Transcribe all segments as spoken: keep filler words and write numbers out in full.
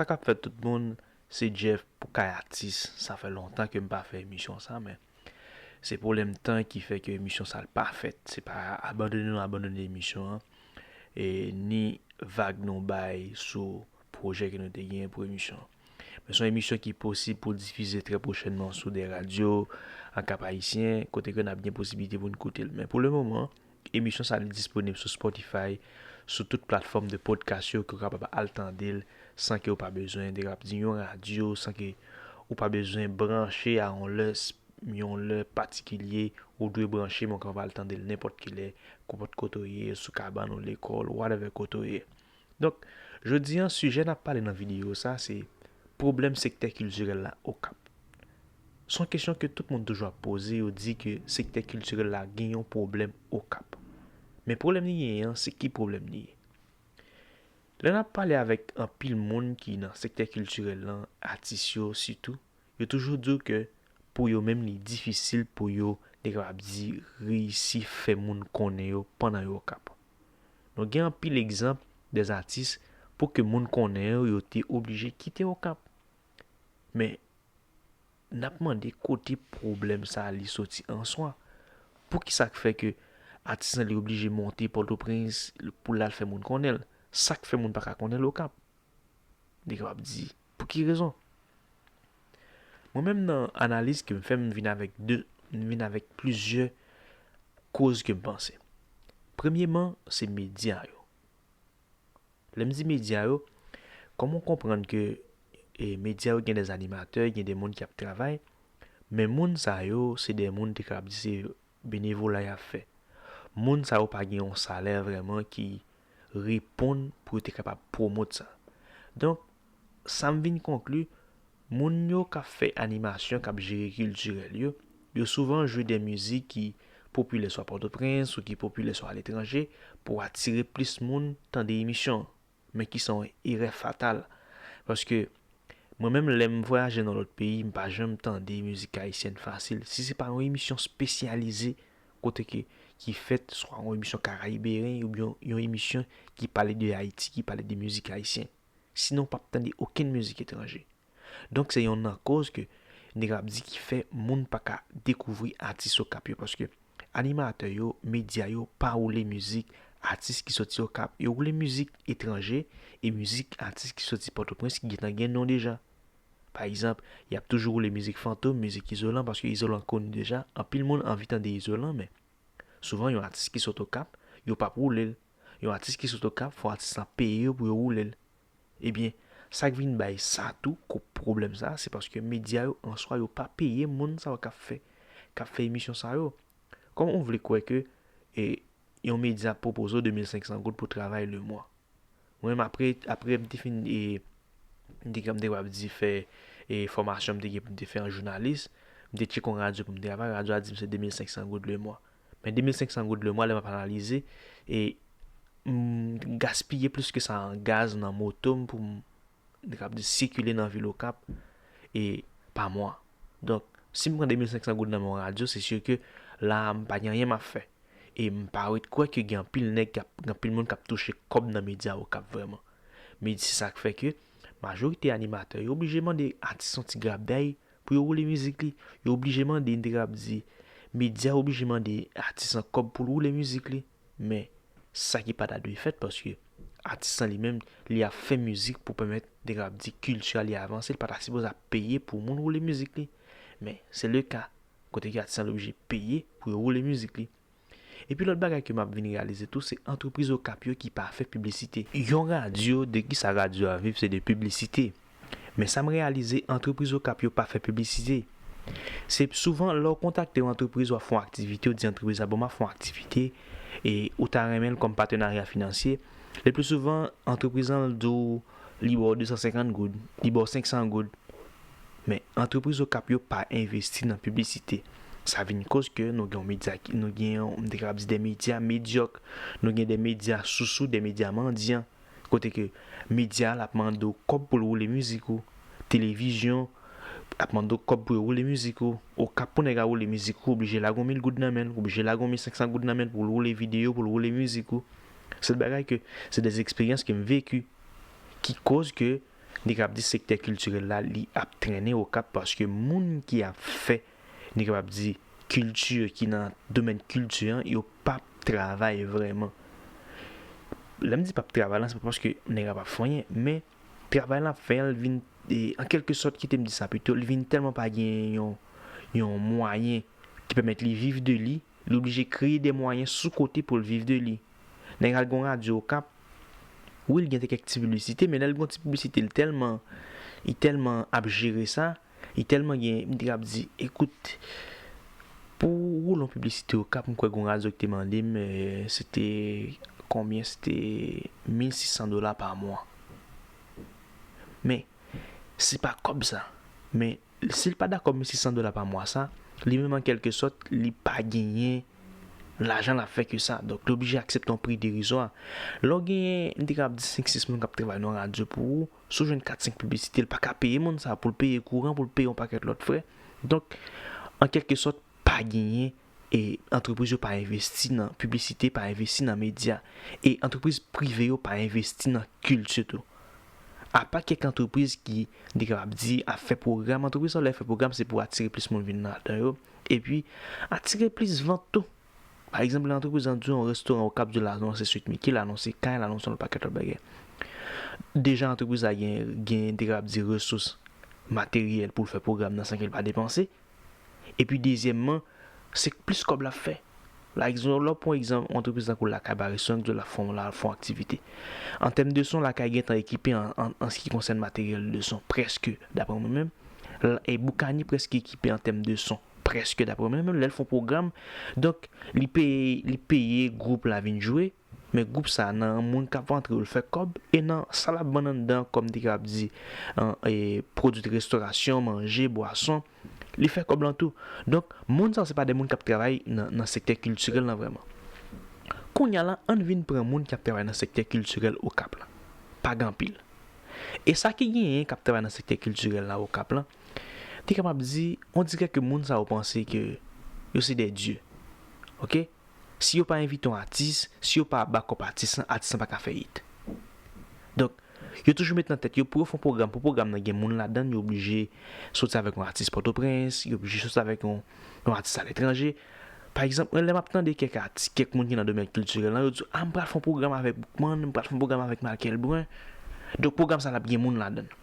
Sa k ap fèt tout moun, se Jeff pou Kay Atis. Sa fè lontan ke m pa fè emisyon sa, men se pwoblèm tan ki fè ke emisyon sa l pa fèt. Se pa abandone nou abandone emisyon an, e ni vag nou bay sou pwojè ke nou te genyen pou emisyon an. Men se yon emisyon ki posib pou difize trè pwochènman sou de radyo an Kap Ayisyen, kote ke n ap gen posibilite pou n koute l. Men pou le moman, emisyon sa li disponib sou Spotify, sou tout platfòm de podcast yo, ke w kapab al tande l san ke w pa bezwen, de k ap di yon radyo, san ke ou pa bezwen branche a yon lè s- yon lè patikilye, ou dwe branche, men w kapab al tande l nenpòt ki lè, nenpòt kote w ye, sou kabann ou, lekòl, whatever kote w ye. Donk, jodi an, sijè n ap pale nan videyo sa, se pwoblèm sektè kiltirèl la Okap. Se yon kesyon ke tout moun toujou ap poze, yo di ke sektè kiltirèl la gen yon pwoblèm Okap. Men pwoblèm li genyen an, se ki pwoblèm li ye? Lè n ap pale avèk anpil moun ki nan sektè kiltirèl lan, atis yo sitou, yo toujou di w ke pou yo menm, li difisil pou yo, te kapab di, reyisi fè moun konnen yo pandan yo Okap. Nou gen anpil egzanp de atis, pou ke moun konnen yo, yo te oblije kite Okap. Men, n ap mande kote pwoblèm sa a li soti an swa. Poukisa k fè ke atis lan li oblije monte Pòtoprens pou l al fè moun konnen l? Sa k fè moun pa ka konnen l Okap? Li kapab di, pou ki rezon? Mwen menm nan analiz ke m fè, m vin avèk de, m vin avèk plizyè koz ke m panse. Premyeman, se medya yo. Lè m di medya yo, kòman w konprann ke e, medya yo gen de animatè, gen de moun ki ap travay, men moun sa yo, se de moun te kapab di se benevola y ap fè. Moun sa yo pa gen yon salè vrèman ki reponn pou yo te kapab pwomot sa. Donk, sa m vin konkli, moun yo k ap fè animasyon, k ap jere kiltirèl yo, yo souvan jwe de mizik ki popilè swa Pòtoprens ou ki popilè swa aletranje pou atire plis moun tande emisyon an, men ki se yon erè fatal. Paske mwen menm, lè m vwayaje nan lòt peyi, m pa janm tande mizik ayisyèn fasil. Si se pa yon emisyon espesyalize, kote ke, ki fèt, swa yon emisyon karayiberen, oubyen yon emisyon ki pale de Ayiti, ki pale de mizik ayisyen. Sinon, w p ap tande okenn mizik etranje. Donk, se yonn nan koz ke nèg ap di ki fè moun pa ka dekouvri atis Okap yo, paske animatè yo, medya yo pa woule mizik atis ki soti Okap. Yo woule mizik etranje e mizik atis ki soti Pòtoprens ki gentan gen non deja. Pa egzanp, y ap toujou woule mizik Fantom, mizik Izolan, paske Izolan koni deja. Anpil moun anvi tande Izolan, men souvan yon atis ki sot Okap, yo p ap woule l. Yon atis ki sot Okap, fò atis lan peye yo pou yo woule l. Ebyen, sa k vin bay sa tou, ko pwoblèm sa, se paske medya yo an swa yo pa peye moun sa yo k ap fè, k ap fè emisyon sa yo. Kòman ou vle kwè ke e, yon medya ap pwopoze w de mil senk san goud pou travay le mwa? Mwen menm, apre, apre m te fin, e, m te, m te kapab di fè e, fòmasyon m te gen pou m te fè an jounalis, m te tcheke yon radyo pou m travay, radyo a di m se de mil senk san goud le mwa. Men de mil senk san goud le mwa, lè m ap analize, e m gaspiye plis ke sa an gaz nan moto m pou m, m kapab di sikile nan vil Okap e pa mwa. Donk, si m pran de mil senk san goud nan men yon radyo, se si ke la a m pa gen anyen m ap fè. E m pa ret kwè ke gen anpil nèg k ap, gen anpil moun k ap touche kòb nan medya Okap vrèman. Men se sa k fè ke majorite animatè yo oblije mande atis yon ti grabday pou yo woule mizik li. Yo oblije mande, m te kapab di, medya oblije mande atis lan kòb pou l woule mizik li. Men, sa ki pa ta dwe fèt, paske atis lan li menm, li ap fè mizik pou pèmèt, m te kapab di, kilti a li avanse, li pa ta sipoze ap peye pou moun woule mizik li. Men, se le ka, kote ke atis lan li oblije peye pou yo woule mizik li. Epi lòt bagay ke m ap vin reyalize tou, se antrepriz Okap yo ki pa fè piblisite. Yon radyo, de kisa radyo a viv, se de piblisite. Men sa m reyalize, antrepriz Okap yo pa fè piblisite. Se souvan, lè w kontakte yon antrepriz, w ap fè yon aktivite, w di antrepriz la, bon, m ap fè yon aktivite, e ou ta renmen l kòm patenarya finansye. Le pli souvan, antrepriz lan di w, li ba w de san senkant goud, li ba w senk san goud. Men, antrepriz Okap yo pa envesti nan piblisite. Sa vin koz ke nou gen yon medya ki, nou gen yon, m te kapab di de medya medyòk, nou gen de medya sousou, de medya mandyan. Kote ke medya a l ap mande w kòb pou l woule mizik ou, televizyon ap mande w kòb pou yo woule mizik ou, Okap pou nèg la woule mizik ou, oblije lage yon mil goud nan men l, oblije lage yon mil senk san goud nan men l pou l woule videyo, pou l woule mizik ou. Se de bagay ke, se de eksperyans ke m veki, ki koz ke m te kab di sektè kiltirèl la, li ap trennen Okap paske moun ki ap fè, m te kapab di, kilti, ki nan domèn kilti an, yo p ap travay vrèman. Lè m di p ap travay la, se pa paske nèg la p ap fè anyen, men travay l ap fè an, l vin, e, an kèlke sòt, kite m di sa pito, li vin tèlman pa gen yon, yon mwayen ki pèmèt li viv de li, li oblije kreye de mwayen sou kote pou l viv de li. Nèg al gon radyo Okap, wi, l gen kèk ti piblisite, men lè l gon ti piblisite, li tèlman, li tèlman ap jere sa, li tèlman gen, m te ap di, ekout, pou woule yon piblisite Okap, m kwè gon radyo ki te mande m, eh, se te konbyen, se te mil sis san dola pa mwa. Men, se pa kòb sa. Men, si l pa dakò mil sis san dola pa mwa sa, li menm an kèlke sòt, li pa genyen lajan l ap fè ke sa. Donk, li oblije aksepte yon pri derizwa. Lè w genyen, m te kab di senk sis moun k ap travay nan yon radyo pou ou, si w jwenn kat senk piblisite, l pa ka peye moun sa, pou l peye kouran, pou l peye yon pakèt lòt frè. Donk, an kèlke sòt, pa genyen, e antrepriz yo pa envesti nan piblisite, pa envesti nan medya, e antrepriz prive yo pa envesti nan kilti tou. Apa kèk antrepriz ki, m te kapab di, ap fè pwogram, antrepriz sa yo lè fè pwogram, se pou atire plis moun vin ladan yo, epi atire plis vant tou. Pa egzanp, lè antrepriz lan di yon restoran Okap, di l anonse Sweet Mickey, l anonse kay, l anonse yon pakèt lòt bagay. Deja, antrepriz la gen, gen, m te kapab di, resous materyèl pou l fè pwogram nan san ke l pa depanse. Epi dezyèmman, se plis kòb l ap fè. Pa egzanp, lè w pran egzanp, yon antrepriz tankou Lakay Barisson, ki di l ap fè yon, l ap fè yon aktivite. An tèm de son, Lakay gentan ekipe an, an, an se ki konsène materyèl de son, prèske, daprè mwen menm. L-, e Boukani prèske ekipe an tèm de son, prèske, daprè mwen menm, lè l fè yon pwogram. Donk, li peye, li peye gwoup la vin jwe, men gwoup sa nan moun k ap antre yo l fè kòb, e nan sa l ap vann anndan, kòm m te kapab di, an, e, pwodui restorasyon, manje, bwason, li fè kòb lan tou. Donk, moun sa yo se pa de moun k ap travay nan, nan sektè kiltirèl lan vrèman. Kounye a la, ann vin pran moun k ap travay nan sektè kiltirèl Okap la. Pa gen anpil. E sa ki genyen k ap travay nan sektè kiltirèl la Okap lan, te kapab di, on dirè ke moun sa yo panse ke yo se de dye. Oke? Si yo pa envite yon atis, si yo pa bakòp atis lan, atis lan pa ka fè it. Donk, yo toujou met nan tèt yo, pou yo fè yon pwogram, pou pwogram nan gen moun ladan l, yo oblije soti avèk yon atis Pòtoprens, yo oblije soti avèk yon, yon atis aletranje. Pa egzanp, mwen, lè m ap tande kèk atis, kèk moun ki nan domèn kiltirèl lan, yo di, a, m pral fè yon pwogram avèk Boukman, m pral fè yon pwogram avèk Michael Brun. Donk, pwogram sa l ap gen moun ladan l.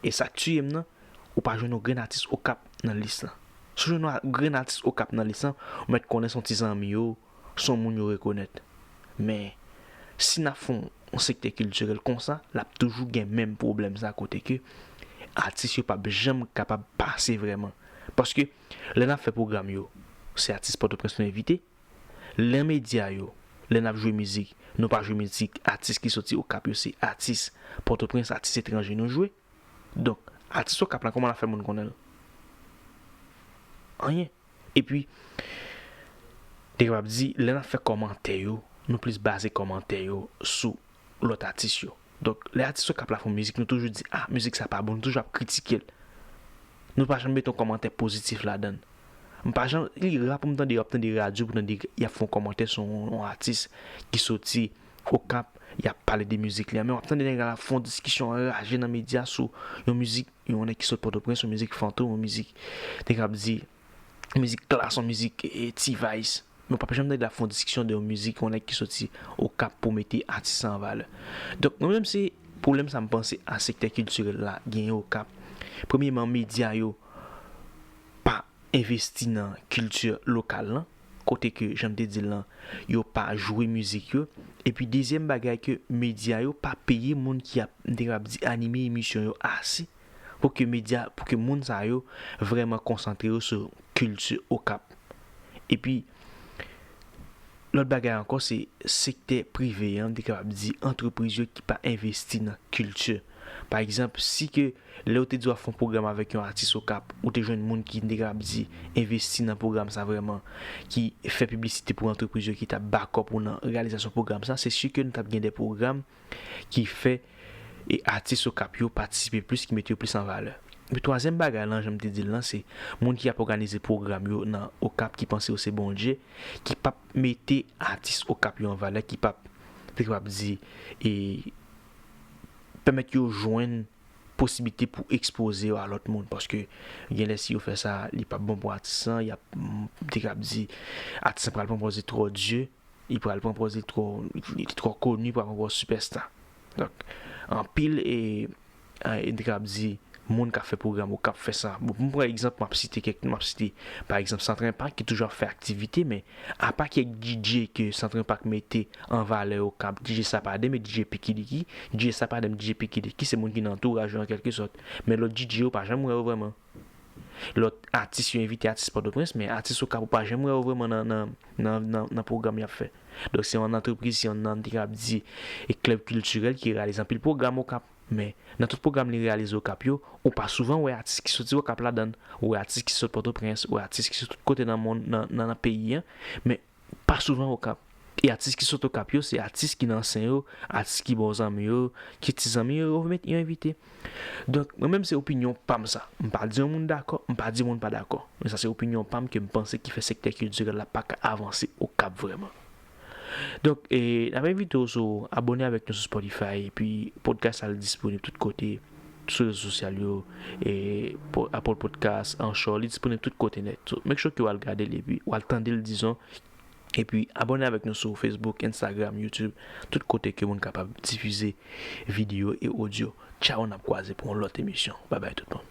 E sa k tiye m nan, ou pa jwenn yon grenn atis Okap nan lis lan. Si w jwenn yon grenn atis Okap nan lis lan, ou mèt konnen se yon ti zanmi yo, se yon moun yo rekonèt. Men, si n ap fè yon sektè kiltirèl konsa, l ap toujou gen menm pwoblèm sa kote ke atis yo p ap janm kapab pase vrèman. Paske, lè n ap fè pwogram yo, se atis Pòtoprens nou envite. Lè medya yo, lè n ap jwe mizik, nou pa jwe mizik atis ki soti Okap yo, se atis Pòtoprens, atis etranje nou jwe. Donk, atis Okap la, kòman n ap fè moun konnen l? Anyen. Epi, te kapab di, lè n ap fè kòmantè yo, nou plis baze kòmantè yo sou lòt atis yo. Donk, lè atis Okap la fè yon mizik, nou toujou di, a, mizik sa pa bon, nou toujou ap kritike l. Nou pa janm mete yon kòmantè pozitif ladan l. M pa janm, li ra pou m tande, yo ap tande radyo, pou tande, y ap fè yon kòmantè sou yon, yon atis ki soti Okap, y ap pale de mizik li a. Men w ap tande nèg la ap fè yon diskisyon anraje nan medya sou yon mizik, yon nèg ki sot Pòtoprens, yon mizik Fantom, yon mizik, te kab di, yon mizik Klass, yon mizik, e, T-Vice. Men w p ap janm tande l ap fè yon diskisyon de yon mizik, yon nèg ki soti Okap pou mete atis sa an valè. Donk, mwen menm, se pwoblèm sa m panse a sektè kiltirèl la genyen Okap. Premyeman, medya yo pa envesti nan kilti lokal lan, kote ke, jan m te di l lan, yo pa jwe mizik yo. Epi dezyèm bagay ke medya yo pa peye moun ki ap, m te kab di, anime emisyon yo ase pou ke medya, pou ke moun sa yo vrèman konsantre yo sou kilti Okap. Epi, lòt bagay ankò, se sektè prive an, m te kapab di antrepriz yo ki pa envesti nan kilti. Pa egzanp, si ke lè w te di w ap fè yon pwogram avèk yon atis Okap, ou te jwenn moun ki, m te kapab di, envesti nan pwogram sa vrèman, ki fè piblisite pou antrepriz yo ki t ap bakòp ou nan reyalizasyon pwogram sa, se si ke nou t ap gen de pwogram ki fè e atis Okap yo patisipe plis, ki mete yo plis an valè. Epi twazyèm bagay lan, jan m te di l lan, se moun ki ap òganize pwogram yo nan Okap ki panse yo se Bondye, ki p ap mete atis Okap yo an valè, ki p ap, te kapab di, e pèmèt yo jwenn posiblite pou ekspoze yo a lòt moun, paske gen lè si yo fè sa, li p ap bon pou atis lan, y ap, m te kab di, atis lan pral pran pòz li twò dye, li pral pran pòz li twò, li twò koni, pral pran pòz sipèsta. Donk, anpil e, e, m te kab di, moun k ap fè pwogram Okap fè sa. Bon, pou m pran egzanp, m ap site kèk, m ap site, pa egzanp, Centre Impact ki toujou ap fè aktivite, men apa kèk D J ke Centre Impact mete an valè Okap, D J Sapadem e D J Pikiliki. D J Sapadem, D J Pikiliki, se moun ki nan antouraj yo an kèlkesòt. Men lòt D J yo pa janm wè yo vrèman. Lòt atis yo envite atis Pòtoprens, men atis Okap ou pa janm wè yo vrèman nan, nan, nan, nan, nan pwogram y ap fè. Donk, se yon antrepriz, se yon, nan, te kab di, e klèb kiltirèl ki reyalize anpil pwogram Okap. Men, nan tout pwogram li reyalize Okap yo, ou pa souvan wè atis ki soti Okap ladan l. Ou wè atis ki sot Pòtoprens, ou wè atis ki sot tout kote nan mond, nan, nan, nan peyi an, men pa souvan Okap. E atis ki sot Okap yo, se atis ki nan sen yo, atis ki bon zanmi yo, ki ti zanmi yo, yo met, yo envite. Donk, mwen menm se opinyon pa m sa. M pa di yon moun dakò, m pa di yon moun pa dakò. Men sa se opinyon pa m ke m panse ki fè sektè kiltirèl la pa ka avanse Okap vrèman. Donk, e, n ap envite w sou abòne avèk nou sou Spotify, epi podcast la disponib tout kote, sou rezo sosyal yo, e, po- Apple Podcast, Anchor, li disponib tout kote nèt. So, make sure ke w al gade l, epi w al tande l, dizon, epi abòne avèk nou sou Facebook, Instagram, YouTube, tout kote ke moun kapab difize videyo e odyo. Tchaw, n ap kwaze pou yon lòt emisyon. Babay tout moun.